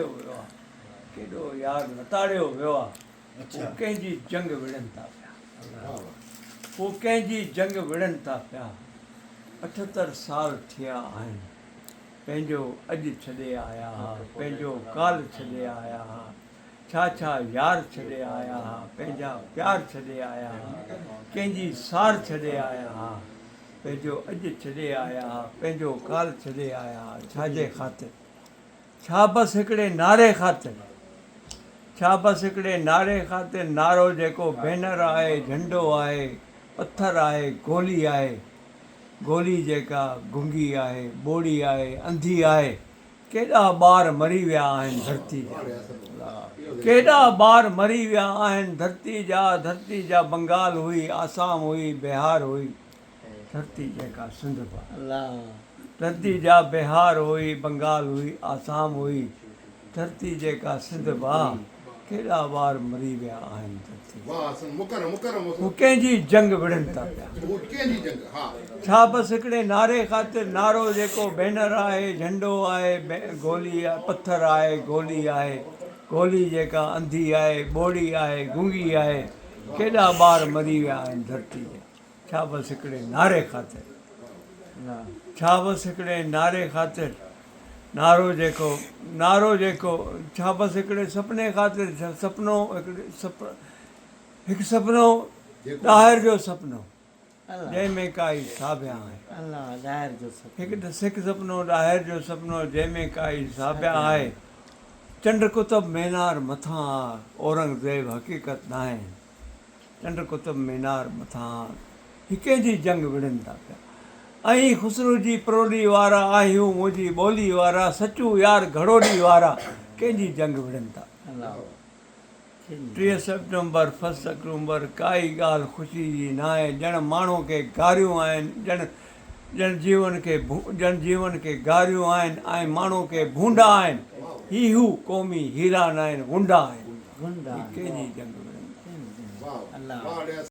ويو آ ڪيڏو يار لتاڙيو ويو آ هو ڪنهن جي جنگ وڙهن ٿا پيا هو ڪنهن جي جنگ وڙهن ٿا پيا 78 سال ٿيا آهن پنهنجو اڄ ڇڏي آيا ها پنهنجو ڪال ڇڏي آيا ها ڇا ڇا يار ڇڏي آيا ها پنهنجا پيار ڇڏي آيا ها ڪنهن جي سار ڇڏي آيا ها پنهنجو اڄ ڇڏي آيا ها پنهنجو ڪال ڇڏي آيا ها ڇا جي خاطر ڇا بس هڪڙي نعري خاطر ڇا بس هڪڙي نعري خاطر نعرو جيڪو بينر آهي جهنڊو آهي پٿر آهي گولي آهي گولي جيڪا گنگي آهي ٻوڙي آهي انڌي آهي ڪيڏا ٻار مري ويا آهن ڌرتي جا ڪيڏا ٻار مري ويا آهن ڌرتي جا ڌرتي جا بنگال هئي آسام هئي بهار هئي ڌرتي جيڪا سنڌ به ڌرتي جا بهار هئي بنگال هئي آسام هئي ڌرتي جيڪا سنڌ به ڪيڏا ٻار مري ويا آهن ڌرتي هو ڪنهن جي جنگ وڙهن ٿا پيا ڇا بس هڪڙي نعري خاطر نعرو جيڪو بينر آهي جهنڊو آهي گولي پٿر آهي گولي آهي گولي جيڪا انڌي آهي ٻوڙي آهي گونگي آهي ڪيڏا ٻار مري ويا آهن ڌرتي جا ڇا بس هڪڙي نعري خاطر ڇا بس هڪڙي نعري خاطر نعرو جيڪو نعرو جيڪو ڇا بس هڪڙي سپني خاطر سپنو هڪڙي سپ هڪ سپنو ڏاهر جو سپنو جنهن ۾ ڪائي ساڀيان آهي هڪ هڪ سپنو ڏاهر جو سپنو جنهن ۾ ڪائي ساڀيان آهي چنڊ قطب مينار مٿان آ اورنگزيب حقيقت ناهي. چنڊ قطب مينار مٿان هڪين جي جنگ وڙهن ٿا پيا ۽ خسرو جي پرولي وارا آهيون منهنجي ٻولي وارا سچو يار گهڙولي وارا ڪنهن جي جنگ وڙهن ٿا پيا 30 سيپٽمبر فرسٽ آڪٽومبر ڪائي ڳالهه خوشي جي ناهي ڄڻ ماڻهو کي گاريون آهن ڄڻ ڄڻ جيون کي ڄڻ جيون کي گاريون آهن ۽ ماڻهو کي ڀونڊا آهن هي هو قومي هيرا ناهن غنڊا آهن هي ڪنهن جي جنگ وڙهن ٿا.